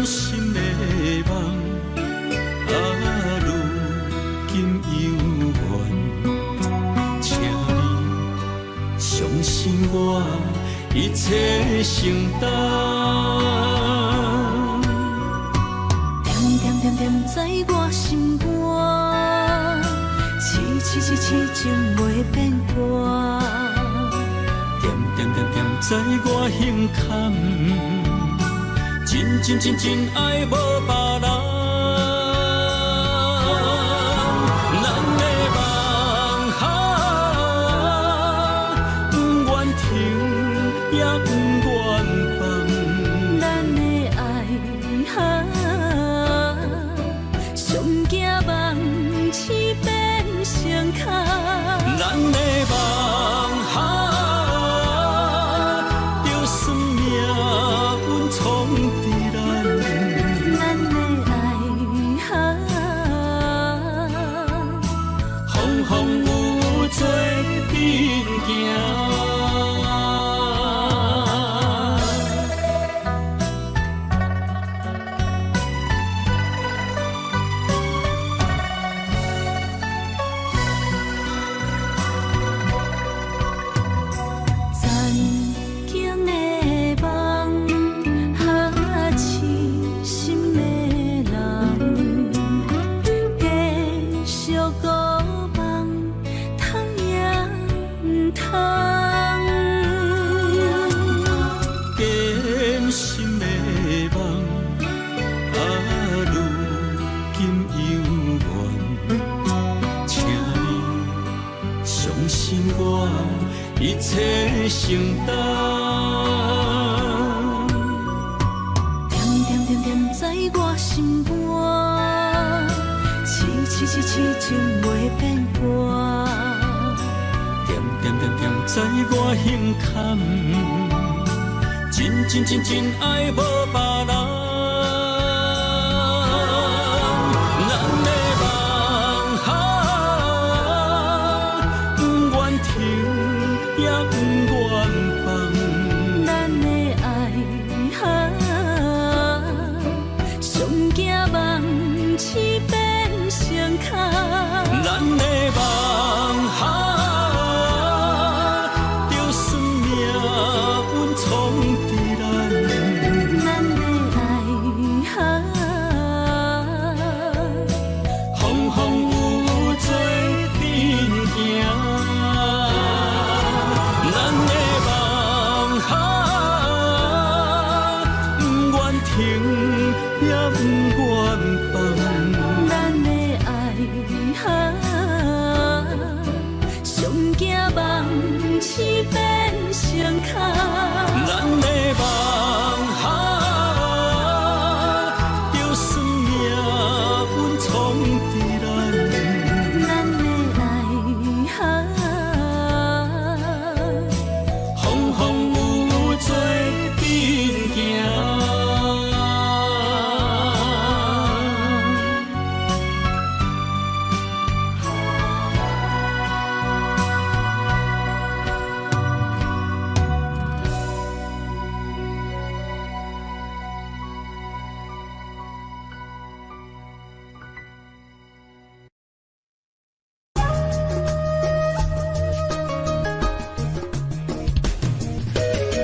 心的夢，啊，如今猶原，請你相信我，一切承擔。恬恬恬恬在我心肝，痴痴痴痴情袂變卦。恬恬恬恬在我胸坎，真真真真愛無別人。咱的夢啊，不願停也不願放。咱的愛啊，上驚夢醒變成空。咱的夢啊，就算命運創佇咱。咱的愛啊，風風雨雨做陣行。曾經的夢，哈痴心的人，繼續孤夢，通也毋通。堅心的夢，啊，如今猶原，請你相信我，一切承擔。恬恬恬恬在我心肝，痴痴痴痴情袂變卦。恬恬恬恬在我胸坎，真真真真愛無別人。咱的夢啊，不願停也不願放。咱的愛啊，上驚夢醒變成空。咱的夢啊，就算命運創佇咱。咱的愛啊，風風雨雨做陣行。咱的夢啊，不願停也不願放。咱的愛啊，上驚夢醒變成空。咱的夢啊，就算命運創佇咱。咱的愛啊，風風雨雨做陣行。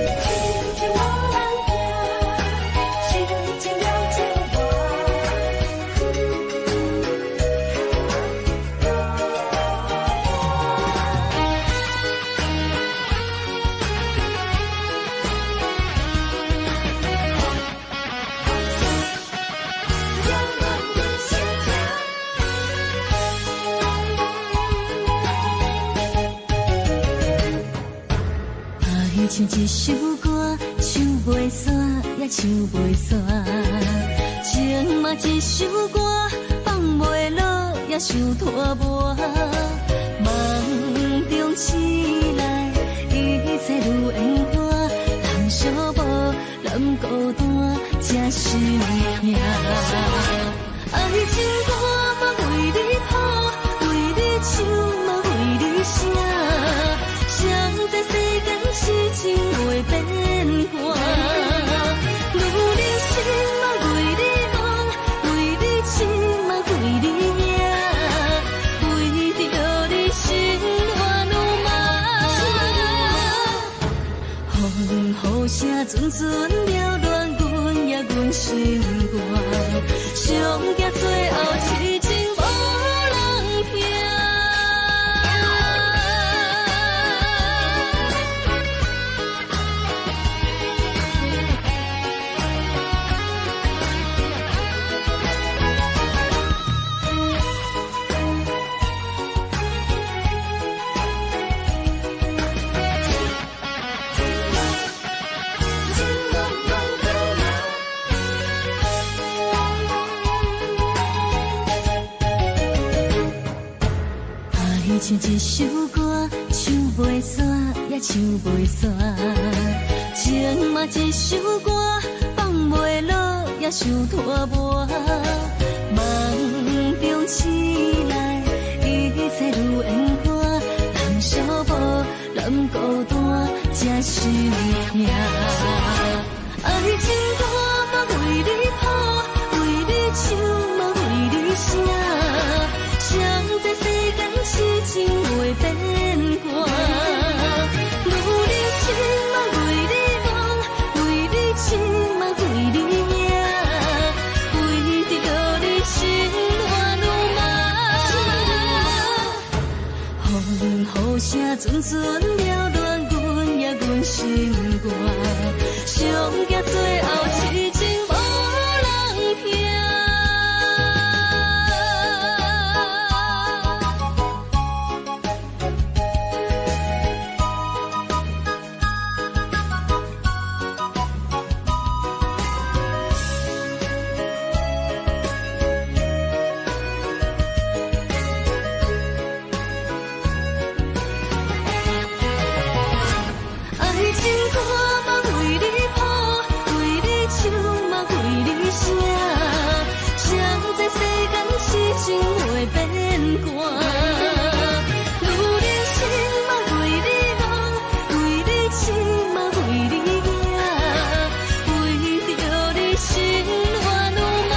情無人聽，深情了解我。让阮的心痛。愛像一首歌，唱袂煞，也唱袂煞。情嘛一首歌，放袂落，也想拖磨。夢中醒來，一切如煙花，人寂寞，人孤單，這是命。愛情歌嘛為你譜，為你唱嘛為你寫。誰知世間痴情會變化，女人心嘛為你阵阵撩乱阮也阮心肝，上惊最後痴情無人聽。愛像一首歌，唱袂煞，也唱袂煞。情嘛一首歌，放袂落，也想拖磨。梦中醒來，一切如煙花，人寂寞，人孤單，才心痛。愛情歌嘛為你譜，為你唱嘛為你寫。誰知世間痴情袂變卦，女人心嘛為你夢，為你痴嘛為你贏，為著你心亂愈麻。風雨聲陣陣撩亂阮也阮心肝，上驚最後痴情無人聽。愛情歌嘛為你譜，為你唱嘛為你寫，誰知世間痴情會變卦。女人心嘛為你夢，為你痴嘛為你贏，為著你心亂愈麻。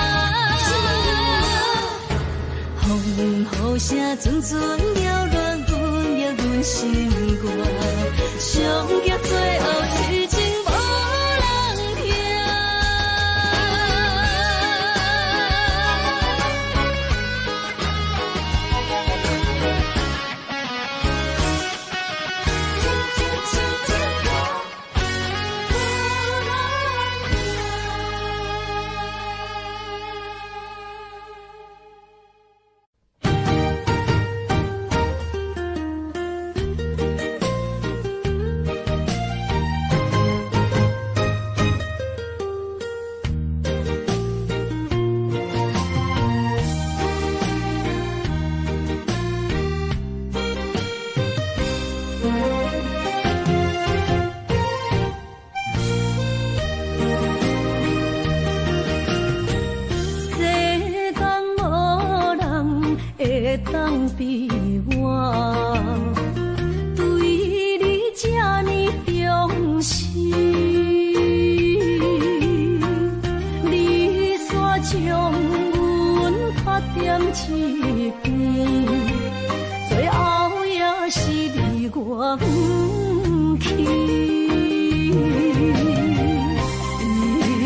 風雨聲陣陣擾亂阮也阮心肝，上驚最後痴情無人聽。世間無人會當比我，對你這呢忠心。你煞將阮拍踮一邊，最後也是離我遠去。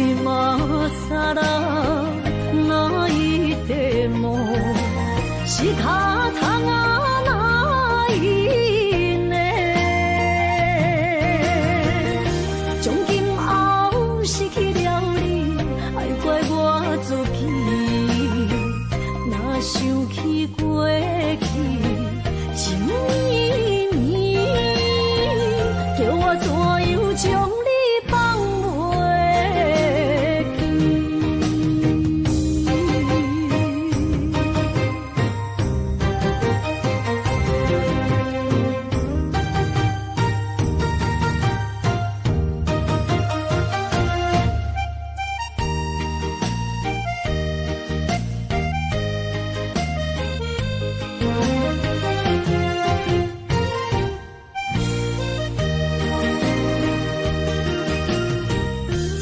今更泣いても仕方がないね。從今後失去了你，愛怪我自己。若想起過去，情綿綿，叫我怎樣將你放袂記？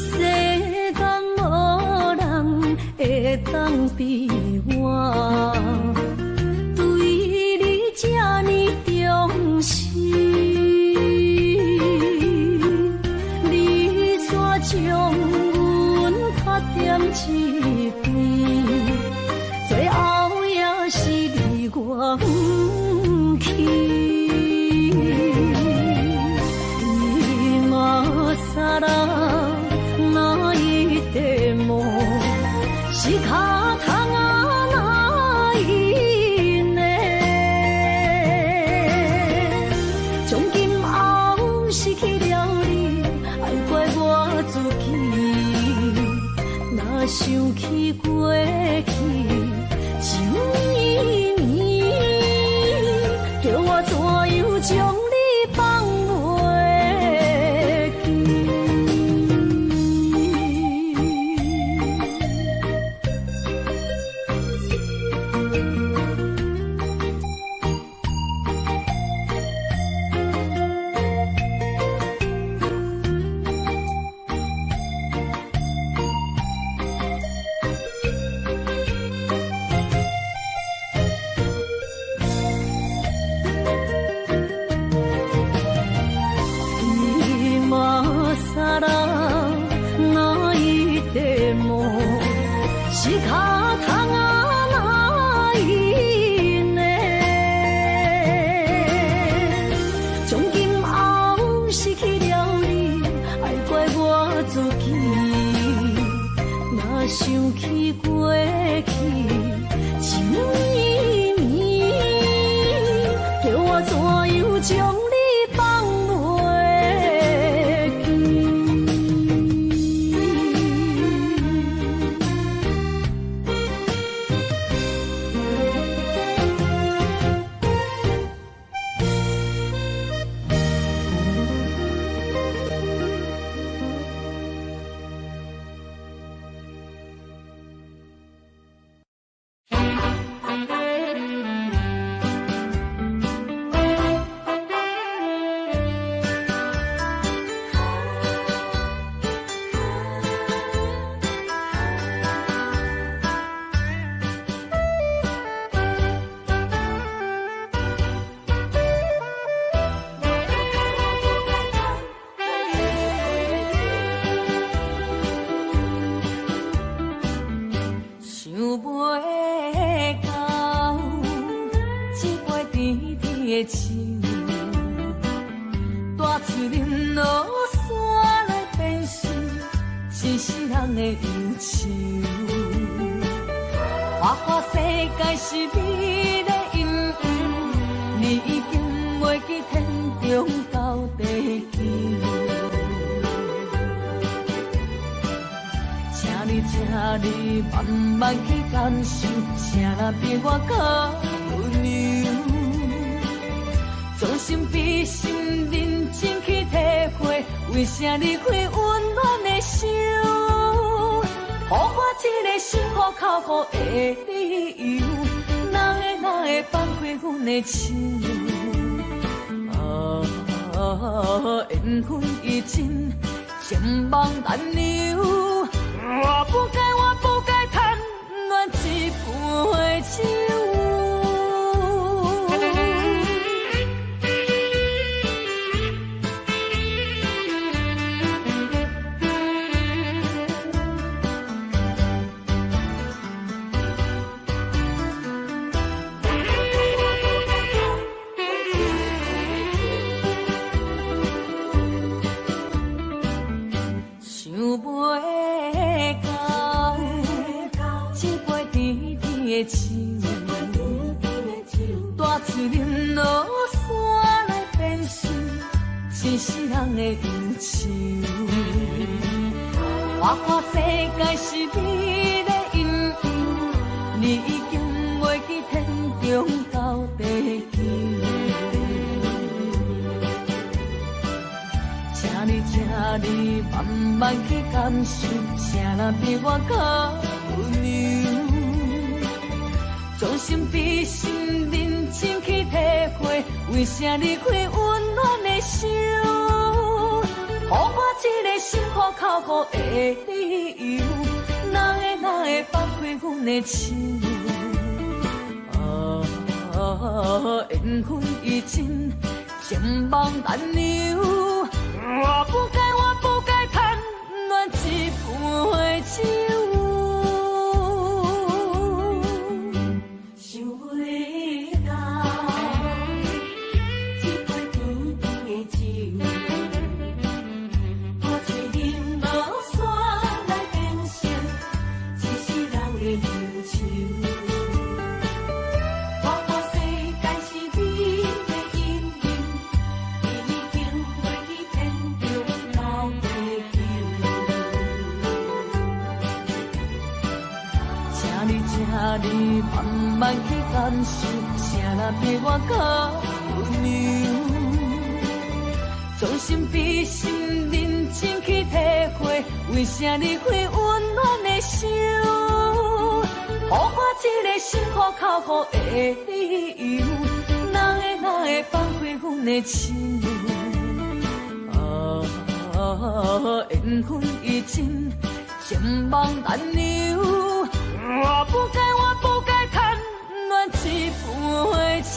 世間無人會當比我，對你這呢忠心。你煞將仕方がないね。從今後失去了你，愛怪我自己。若想起過去，情綿綿，叫我怎樣將你放袂記？今さら泣いても仕方がないね。從今後失去了你，愛怪我自己。若想起過去，情綿綿，叫我怎樣將你放袂記？想袂到，這杯甜甜的酒，大喙啉落煞來變成一世人的憂愁。花花世界是美麗陰影，你已經袂記天長到地久。請你，請你慢慢去感受，啥人比我較溫柔？將心比心，認真去體會，為啥離開溫暖的手？予我這個心苦口苦的理由，哪會哪會放開阮的手？啊，緣分已盡，情網難留。我不該，我不該貪戀這杯酒。想袂到，這杯甜甜的酒，大喙啉落煞來變成一世人的憂愁。花花世界是美麗陰影，你已經袂記天長到地久。請你，請你慢慢去感受，啥人比我較溫柔？將心比心，認真去體會，為啥離開溫暖的手？予我這個心苦口苦的理由，哪會哪會放開阮的手？啊，緣分已盡，情網難留。我不該，我不該貪戀這杯酒。想袂到，這杯甜甜的酒，大喙啉落煞來變成一世人的你請你慢慢去感受，啥人比我較溫柔。將心比心，認真去體會，為啥離開溫暖的手？予我這个心苦哭苦的理由，哪會哪會放開阮的手？啊，緣分已盡，情網難留，我不該，我不該貪戀一杯酒。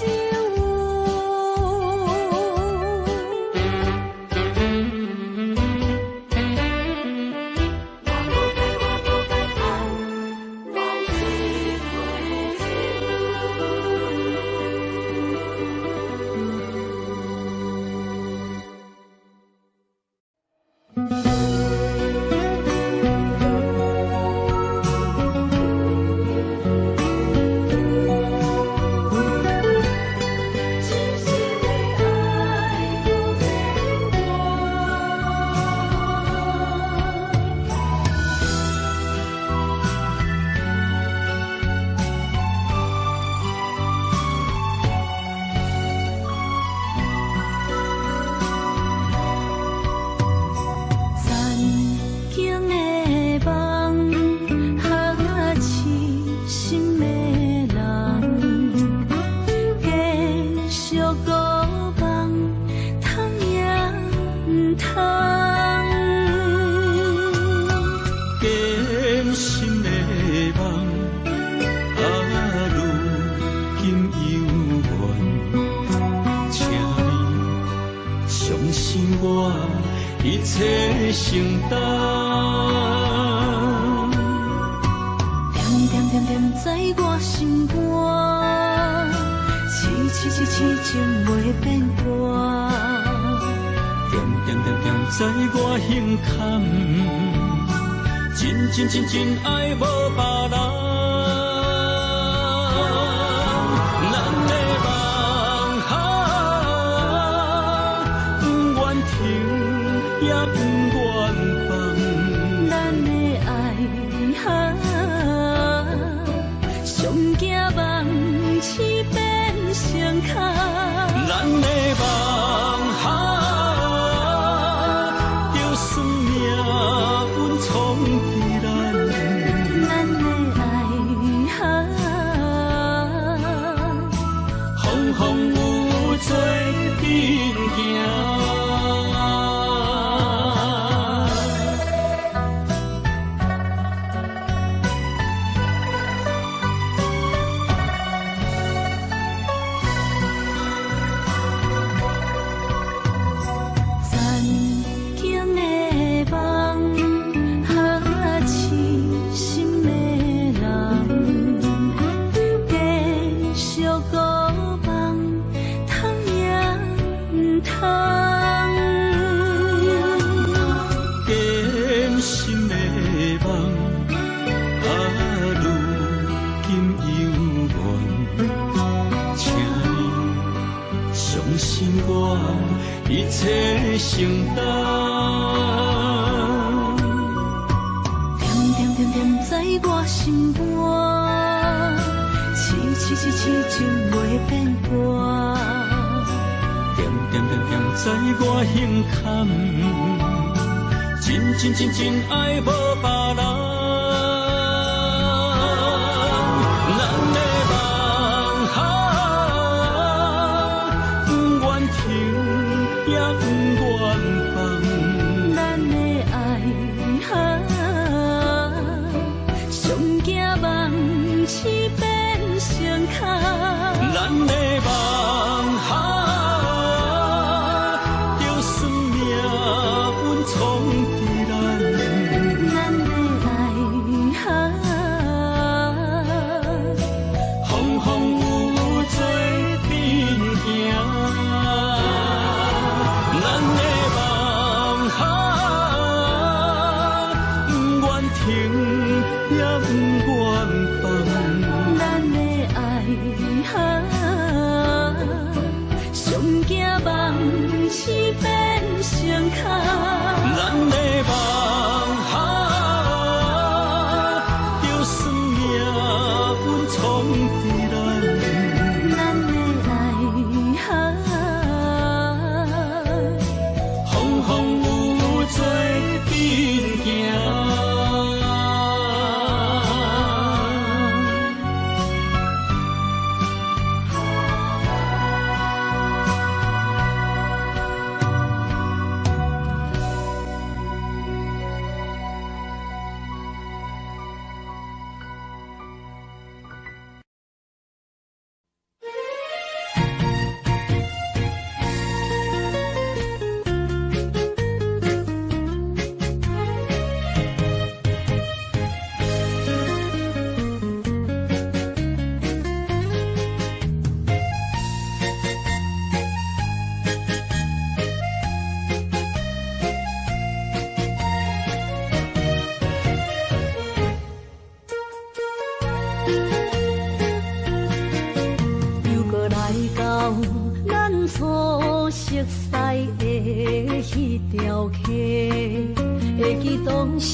咱的夢啊，就算命。又閣來到咱初熟似的彼條溪，會記當時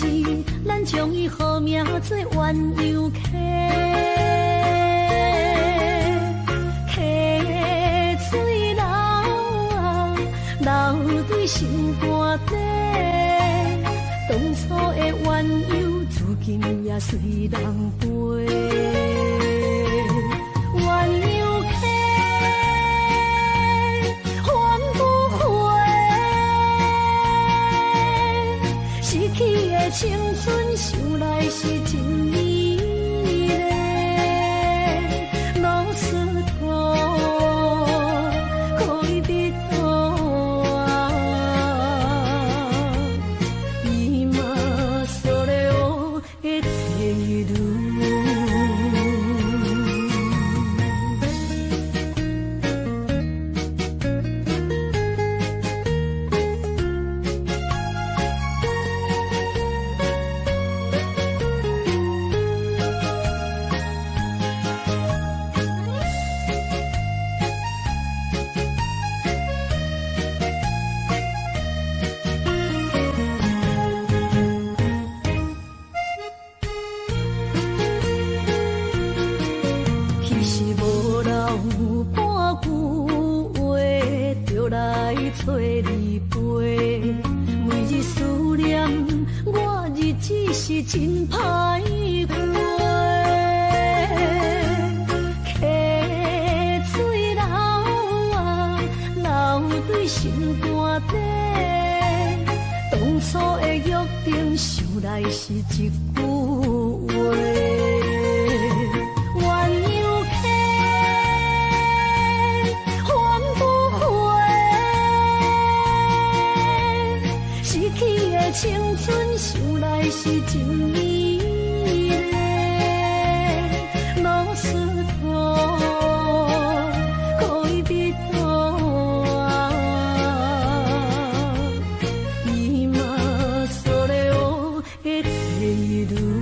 咱將伊號名做鴛鴦溪。溪水流啊，流對心肝底，當初的鴛鴦，如今也隨人飛。鴛鴦溪，還不回，失去的青春，想來是真美麗。ロスト戀人啊，今それを得ている。其實無留半句話，就來揣你飛。每日思念，我日子是真歹過。溪水流啊，流對心肝底。當初的約定，想來是一句話。鴛鴦溪，還不回，失去的青春，想來是真美麗。ロスト戀人啊，今それを得ている。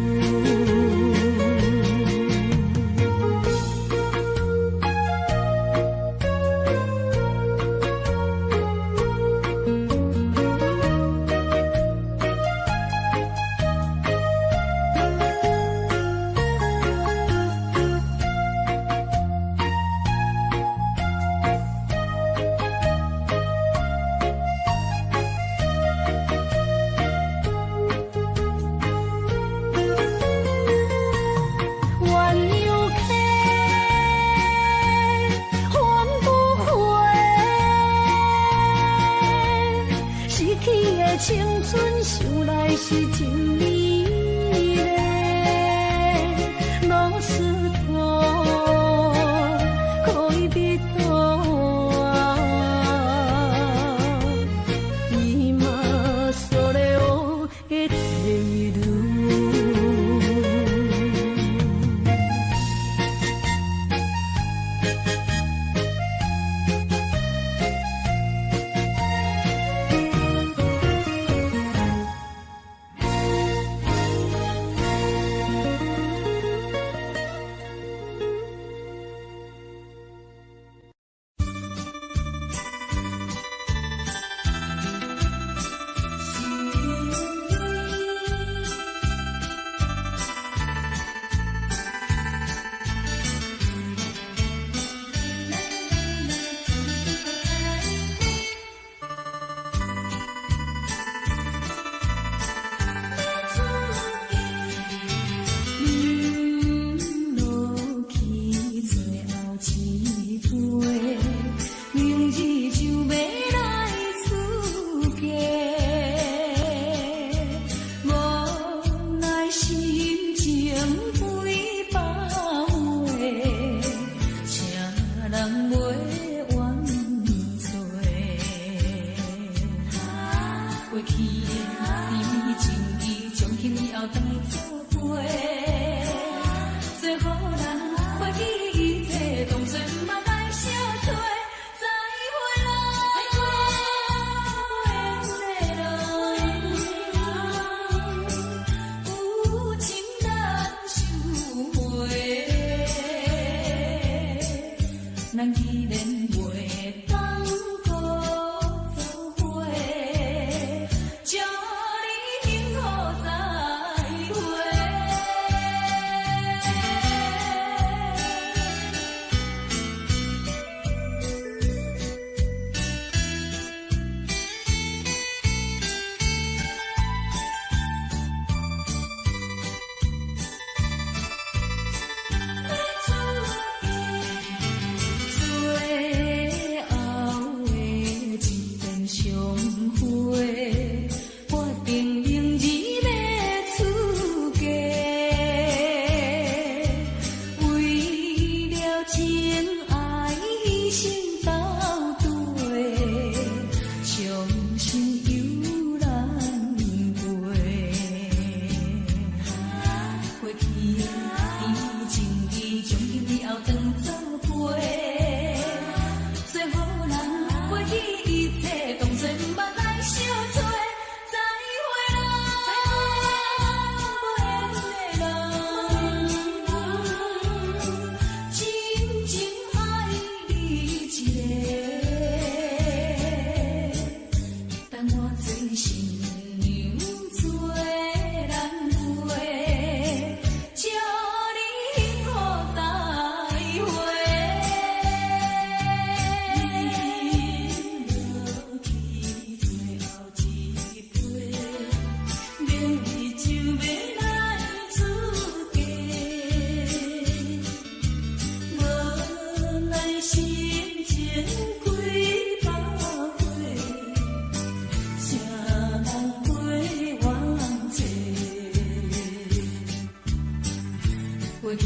過去的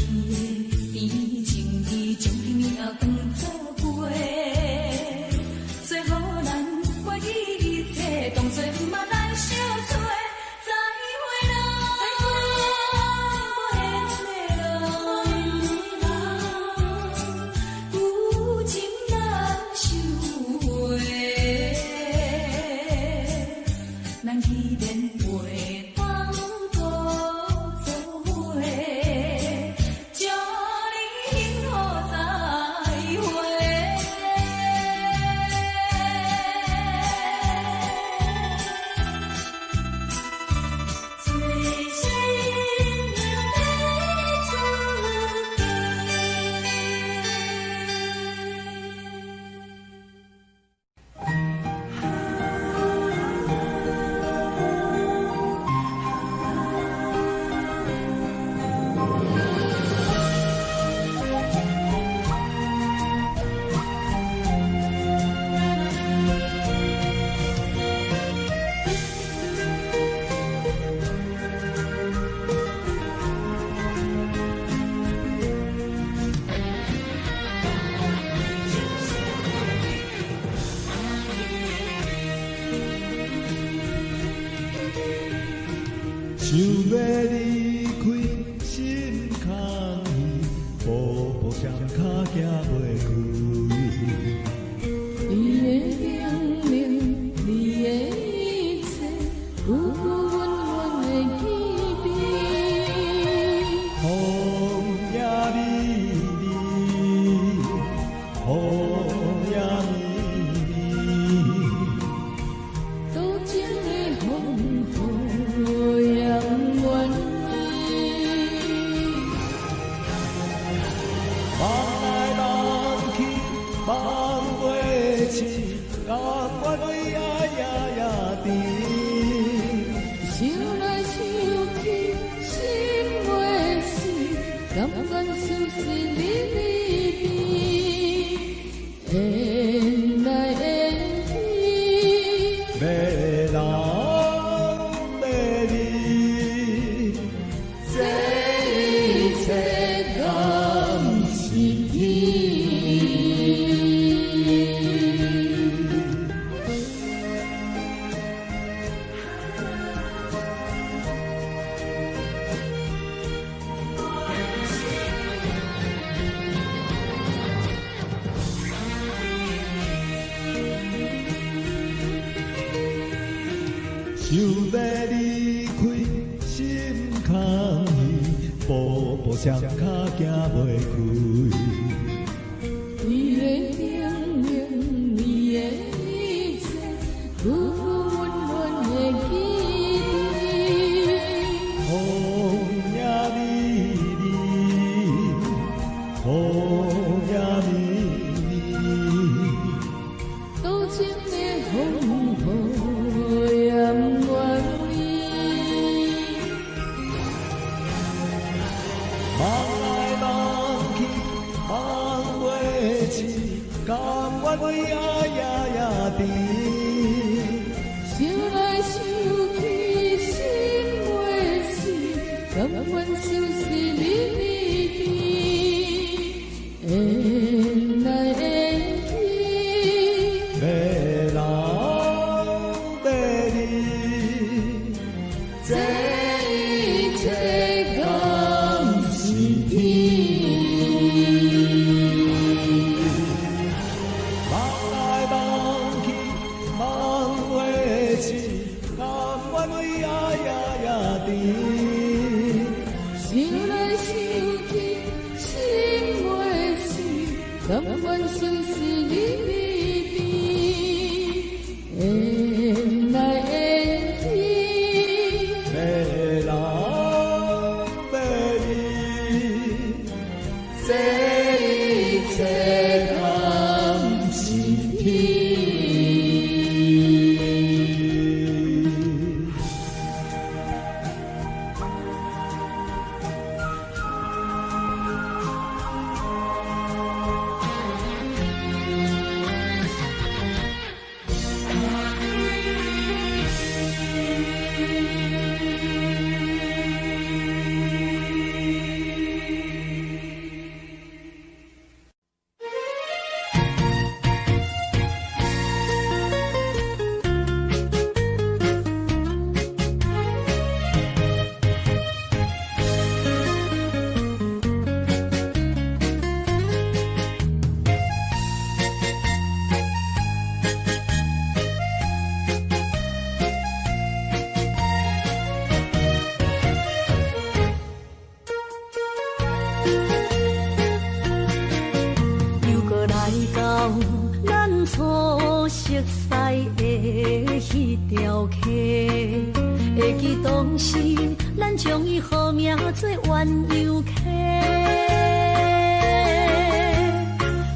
甜情意，將甜蜜當作陪，做予咱過去一切，當作毋捌來相找。再會啦，無緣的人，有情難收回。咱既然袂當閣做伙，祝你幸福再會。做新娘欲出嫁。想欲離開，心空虛，步步雙跤行袂開。你的命令，你的一切，句句溫暖的記憶。風也美麗，雨也美麗，多情的風雨也毋願意。望來望去，望袂醒，甘願為愛呀呀甜。想來想去，心袂死，甘願相思日日變，緣來緣去。欲留欲離，這一切敢是天？想欲離開，心空虛，步步雙跤行袂開。你的命令，你的一切，句句溫暖的記憶。風也美麗，雨也美麗，多情的風雨也毋願意。望來望去，望袂醒，甘願為愛呀呀甜。想來想去，心袂死，甘願相思日日變，緣來緣去。欲留欲離，這一切敢是天？望來望去，望袂醒，甘願為愛呀呀甜。想來想去，心袂死，甘願相思日日變，緣來緣去。欲留欲離，這一切敢是天？又閣來到咱初熟似的彼條溪，會記當時咱將伊號名做鴛鴦溪。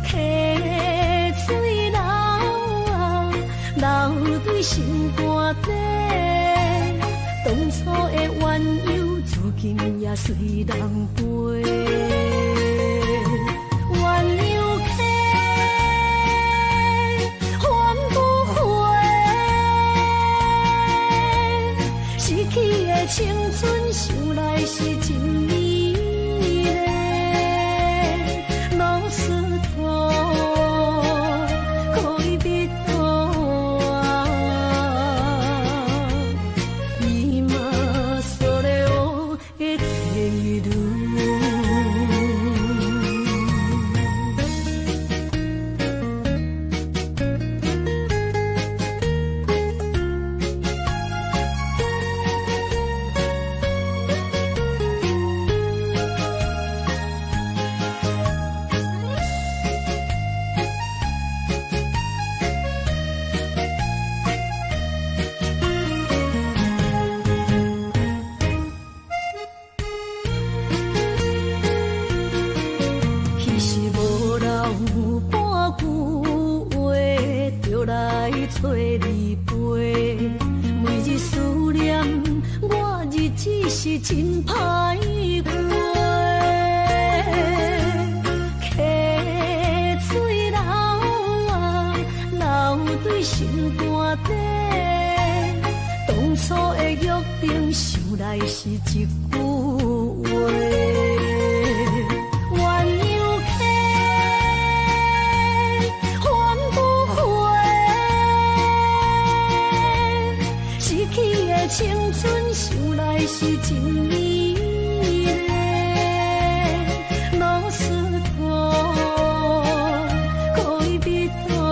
溪水流啊，流對心肝底，當初的鴛鴦，如今也隨人飛。鴛鴦溪，還不回，失去的青春，想來是真美麗。老石頭，恋人啊，今それを得ている。彼時無留半句話，就來找你飛。每日思念，我日子是真歹過。溪水流啊，流對心肝底，當初的約定，想來是一句話。鴛鴦溪，還不回，失去的青春，想來是真美麗。老石頭，戀人啊，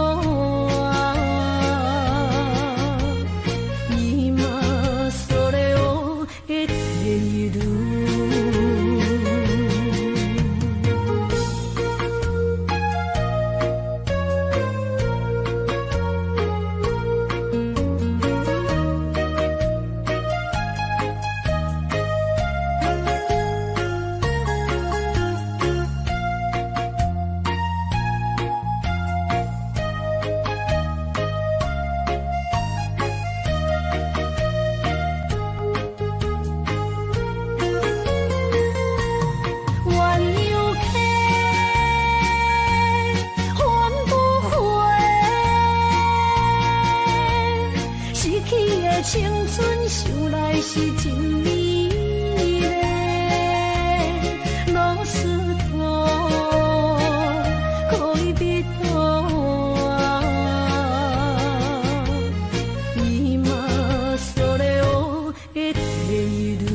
今それを得ている。鴛鴦溪，還不回，失去的青春，想來是真美麗。老石頭，戀人啊，今それを得ている。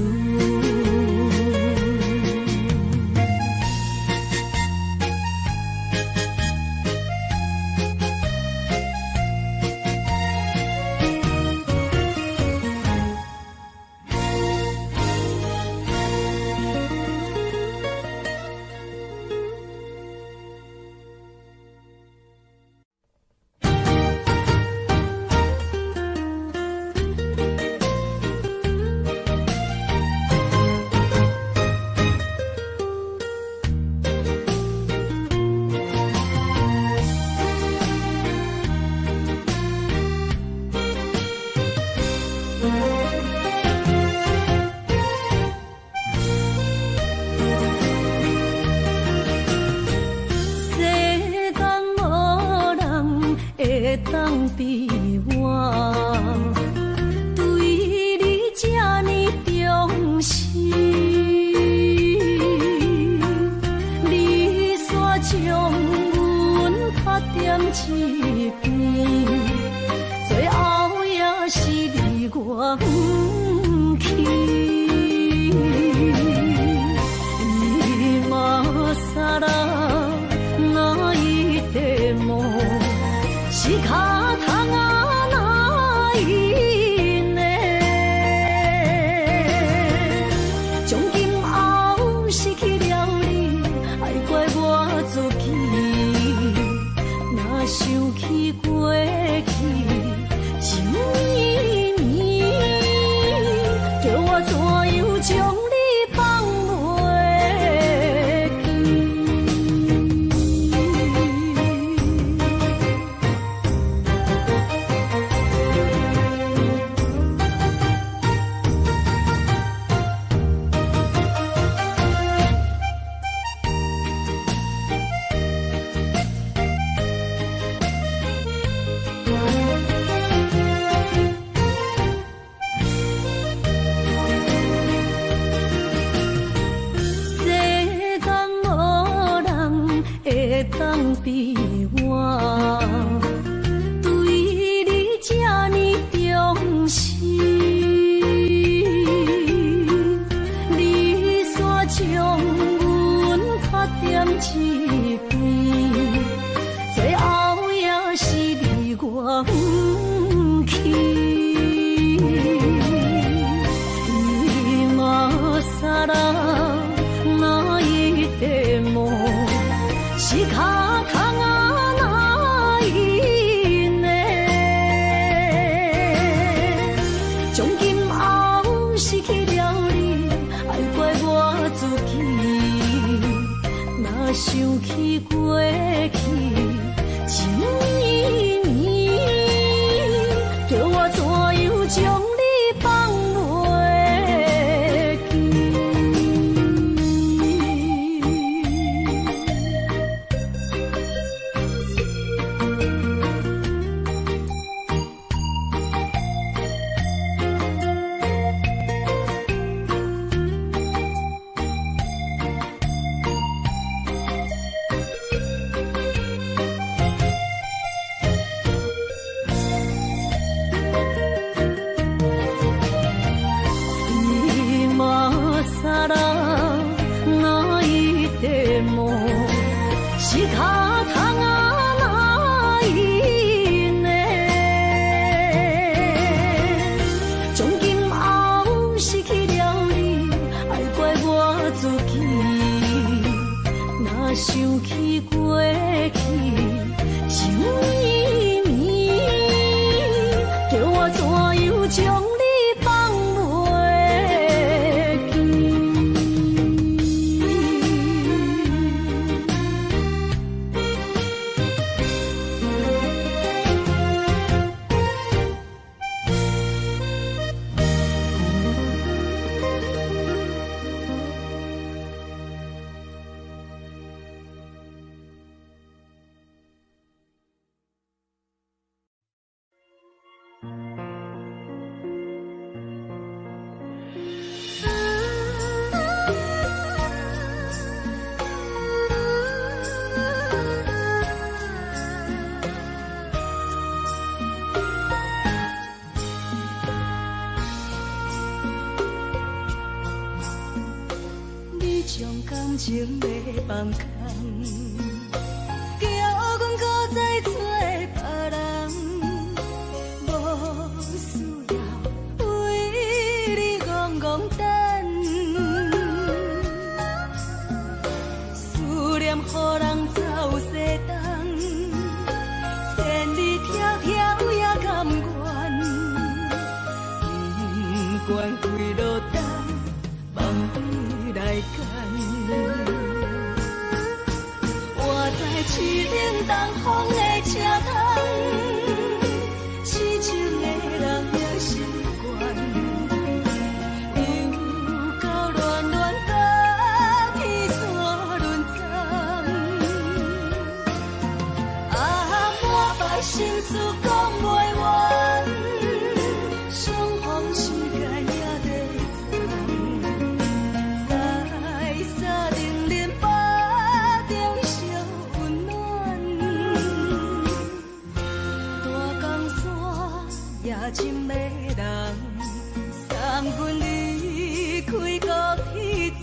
世間無人會當比我，對你這呢重視。你煞將阮拍踮一邊，最後也是離我遠去。今更泣いても仕方が会當比我對你這呢重視？你煞將阮拍踮一邊，最後也是離我遠去。今更泣いても仕方がないね。從今後失去了你，愛怪我自己。若想起過去，情綿綿，叫我怎樣將你放袂記？今更泣いても仕方がないね。從今後失去了你，愛怪我自己。若想起過去，情綿綿，叫我怎樣將你放袂記？你將感情欲放空，叫阮閣再找別人，無需要為你戇戇等，思念予人走西東，千里迢迢也甘願，不管幾落冬，放你來揀。我在凄冷東風的車窗，痴情的人也習慣，又到暖暖甲天山轮转，啊，满腹心事講袂完，相逢時間也短暫，在三重林腹中相溫暖，大江山也真迷人，送阮離開高鐵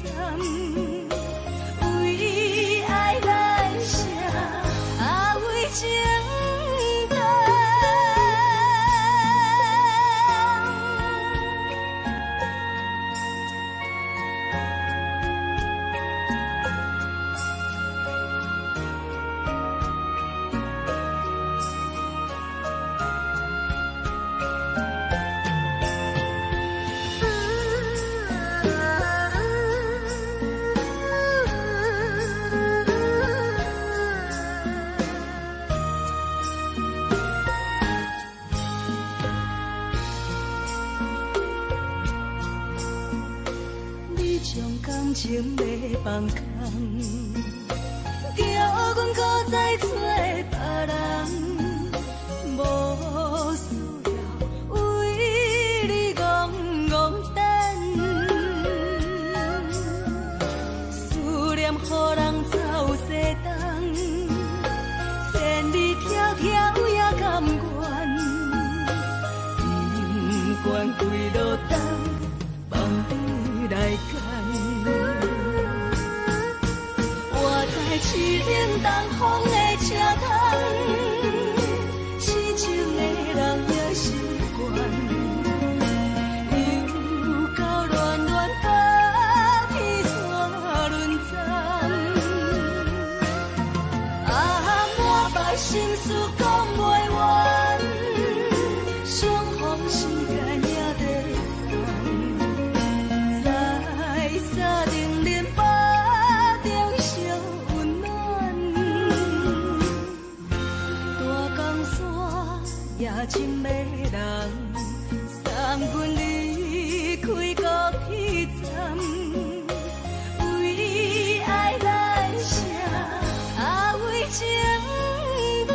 站，為愛咱寫，啊為情等。你將感情欲放空，叫阮閣再找別人，無需要為你戇戇等，思念予人走西東。愿跪落等，望你來牽。活在凄冷東風的車窗，痴情的人也習慣。又到暖暖白天山轮转，啊，满腹心事講袂完，相逢時間也在等，在三重連巴中相溫暖，大江山也真迷人，送阮離開高鐵站，為愛來寫，啊為情等。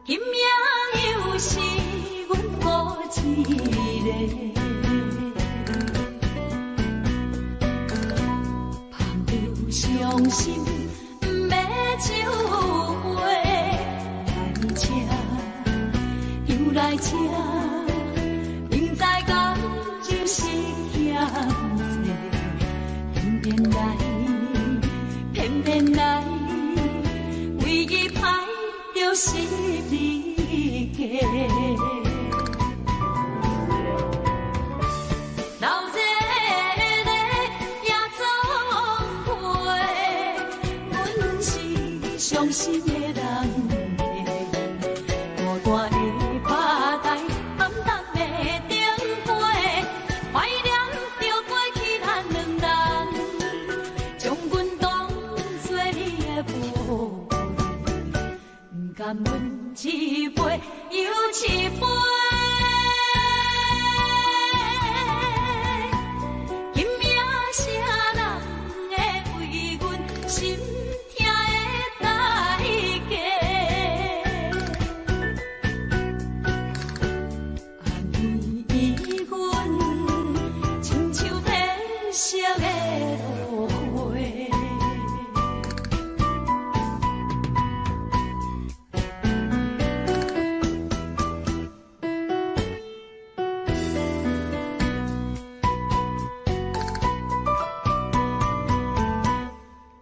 今夜又是阮孤一个，朋友傷心欲酒杯，來請又來請，明知感就是欠債，偏偏來，偏偏來，為伊歹著十字架。老这个夜总会，阮是傷心的人客，孤單的吧台，暗淡的燈火，懷念著過去咱兩人，將阮當作你的寶貝，不甘阮一杯又一杯。今夜啥人會為阮心疼的代價？安慰阮，親像褪色的落花。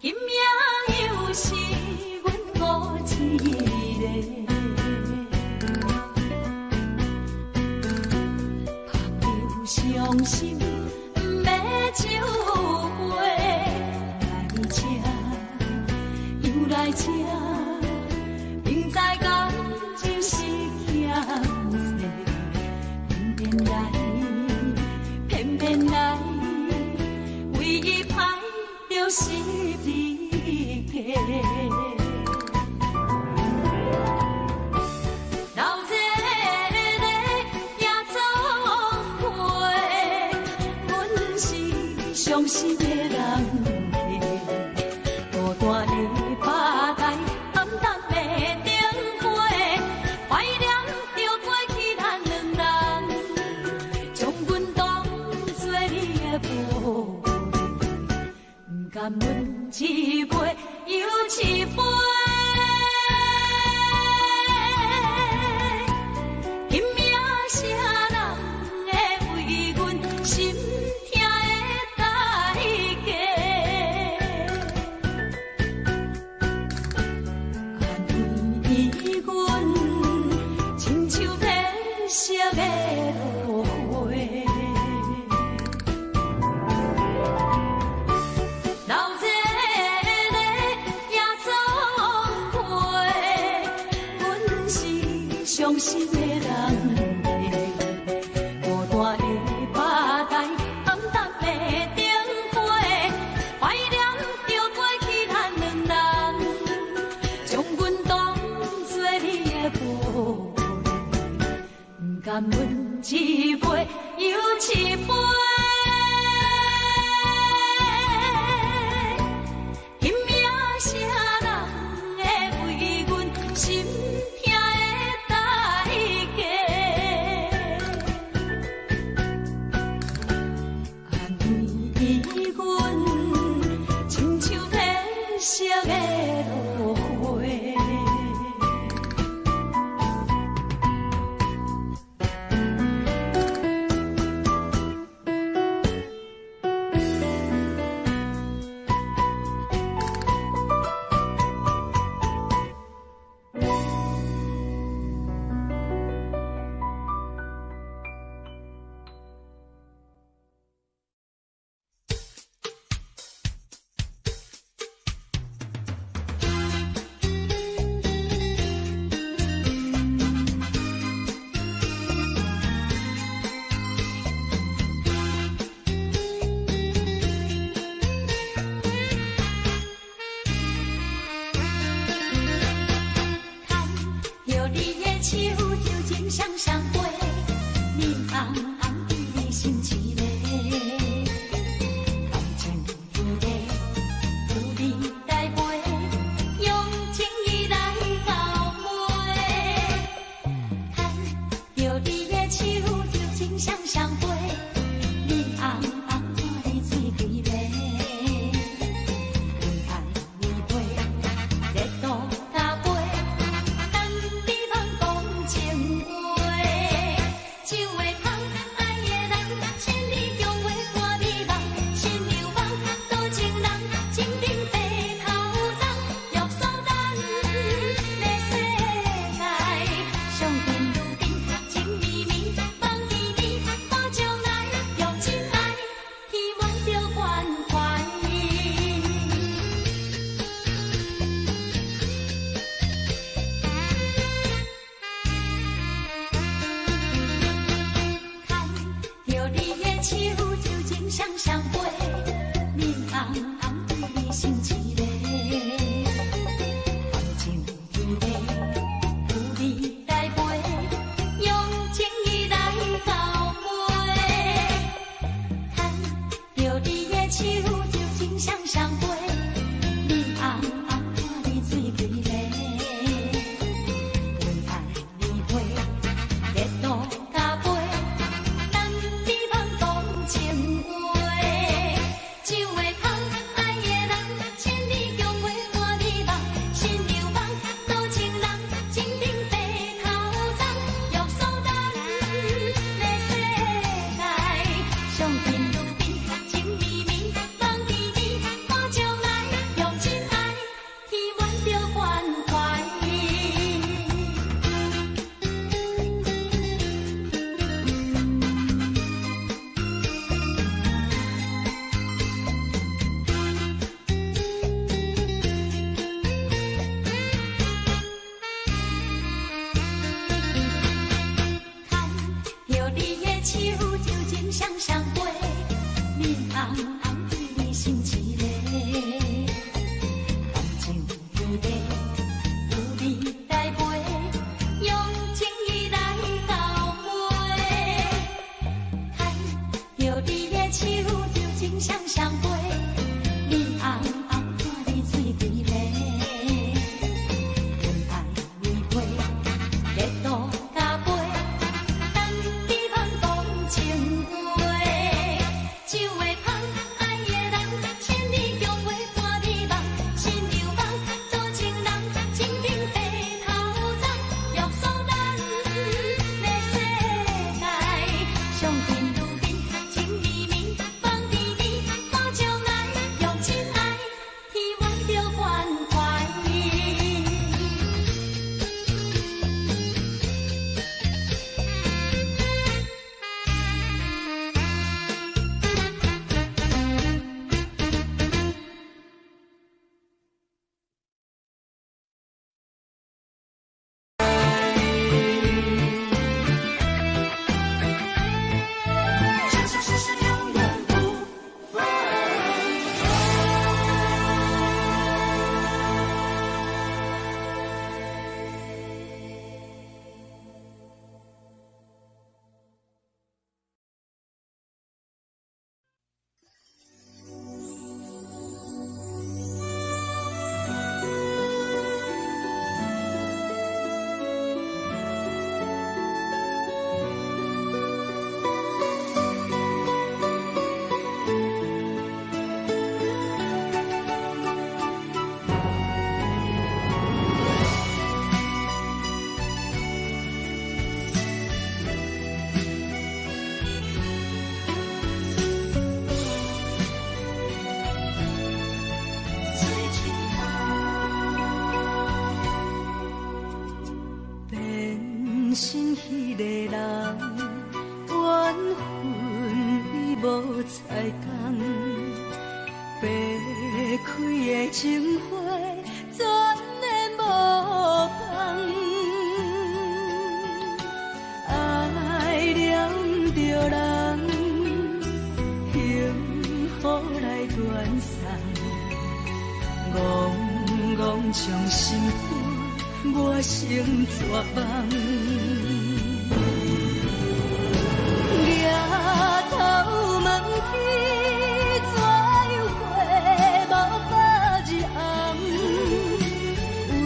今夜又是阮孤一个，朋友傷心欲酒杯，來請又來請，明知感情是欠債，偏偏來，偏偏來，為伊歹著十字架。老這個夜總會，阮是傷心的人客，孤單的吧台，暗淡的燈火，懷念著過去咱兩人，將阮當作你的寶貝，不甘阮一杯又一杯。今夜啥人會為阮心疼的代價？安慰阮，親像褪色的落花。老這個夜總會，阮是傷心的人客，孤色的落花。牵著你的手，柔情双双飞，面红红对你心一个。感情天地有你来陪，用情意来到尾。牵著你的手，柔情双双飞，面红红看你醉规暝。为爱为陪，热度加倍。等你茫讲情话，就会通爱的人，千里共话看美梦，新娘梦，多情人，情顶白头鬃，约束咱的世界，相见愈紧，情绵绵，梦甜甜，看将来，用真爱填满着关怀。牵著你的手，柔情双双飞，面红红对你心一个。感情天地有你来陪，用情意来到尾。牵著你的手，柔情双双飞，面红红看你醉规暝。为爱为陪，热度加倍。等你茫讲情话，就会通爱的人，千里共话看美梦，新娘梦，多情人，情顶白头鬃，约束咱的世界，相见愈紧，情绵绵，梦甜甜，看将来，用真爱填满着关怀。彩工，白开的情花全然无放。爱念著人，幸福来断送，戆戆将心肝，我成绝望。举头望天，怎样花无百日红？为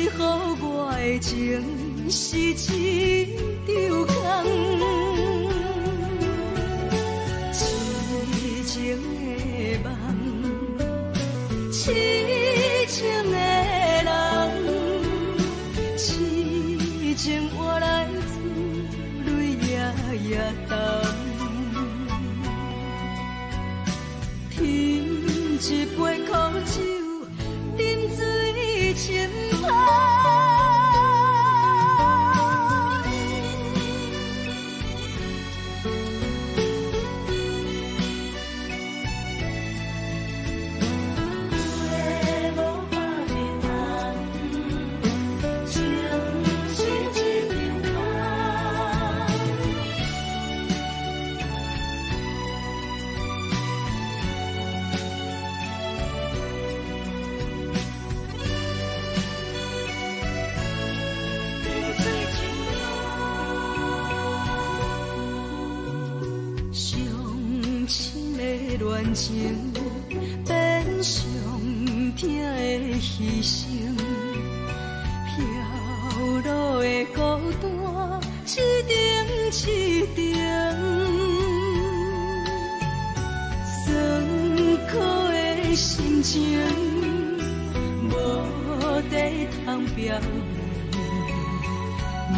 何我的情是一场空？痴情的梦，痴情的人，痴情换来珠泪夜夜澹。斟一杯苦酒，饮醉情芳。恋情变上疼的牺牲，飘落的孤单一程一程，酸苦的心情无地通表明，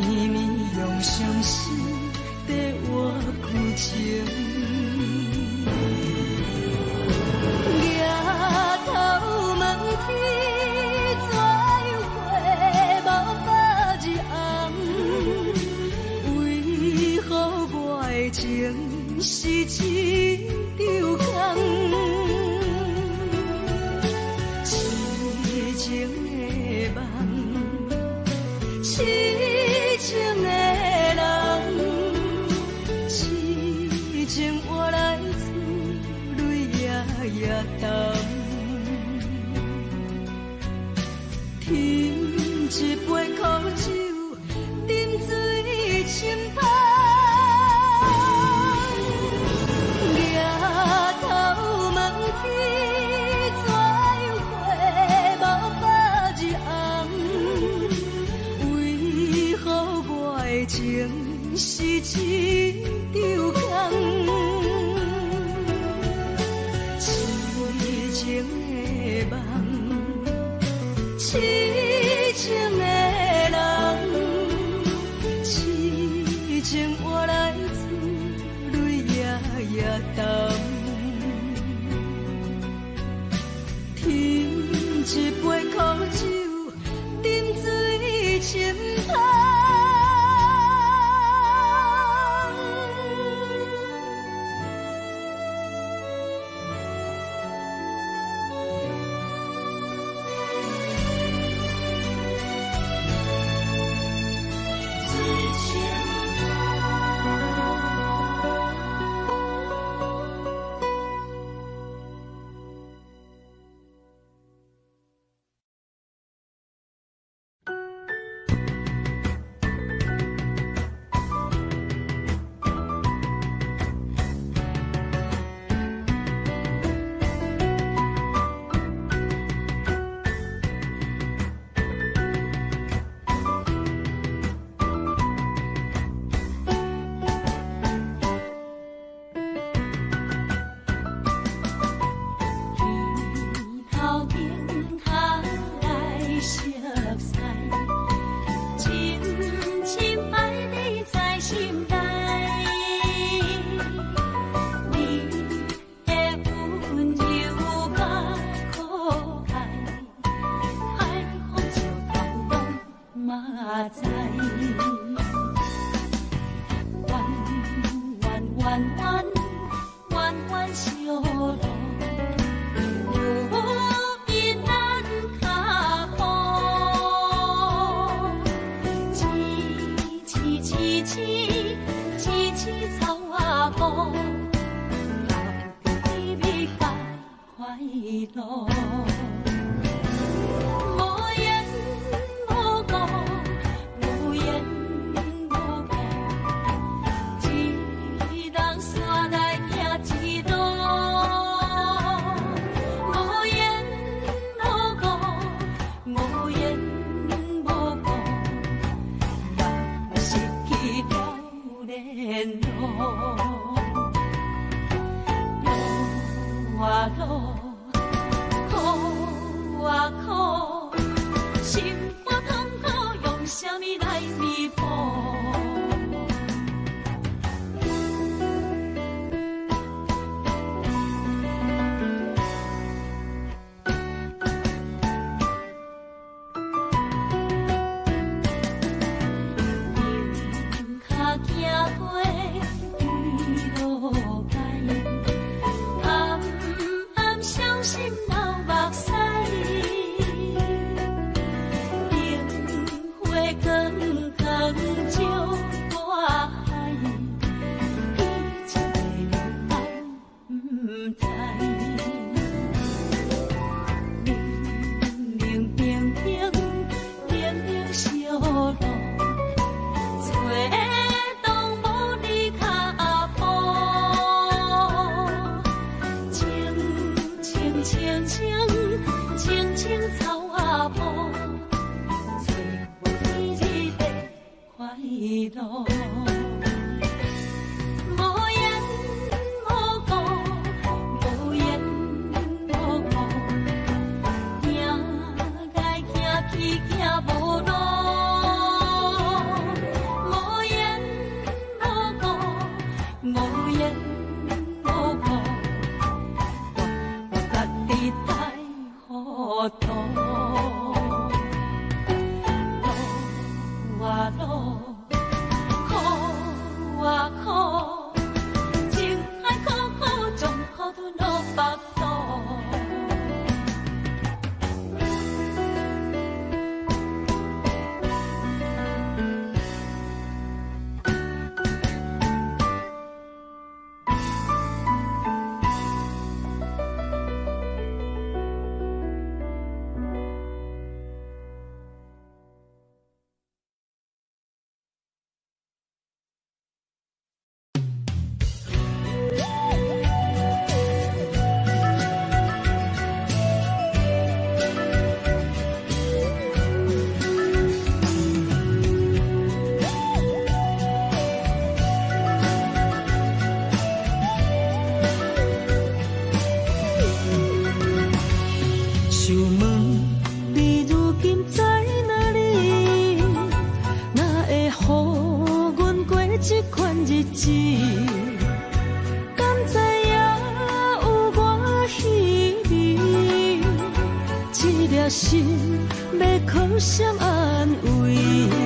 绵绵用相思缀我旧情。举头望天，怎样花无百日红？为何我的情是一场空？痴情的梦，痴情的人，痴情换来珠泪夜夜澹。斟一杯苦酒，饮醉情芳。举头望天，怎样花无百日红？为何我的情是一场空？痴情的梦，痴情的人，痴情换来珠泪夜夜澹。斟一杯苦酒，饮醉情芳。知。弯弯弯弯，路。無緣無故，無緣無故，一人煞來行一路。無緣無故，無緣無故，人失去了聯絡。路啊路，苦啊苦，心肝痛苦，用啥物來彌補？用跤行過几落街，暗暗傷心流目屎。燈火光光照大海，彼一个人敢不知？冷冷冰冰，冷冷小路，找當無你跤步。青青青青青青草仔埔，找無你的快樂。無緣無故，無緣無故，行來行去行無路。無緣無故，無緣無故，我家己太糊塗。路啊路，苦啊苦，情海苦苦，將苦吞落腹肚。想問你如今在哪裡？哪會予阮過這款日子？敢知影有偌稀微？這粒心欲靠誰安慰？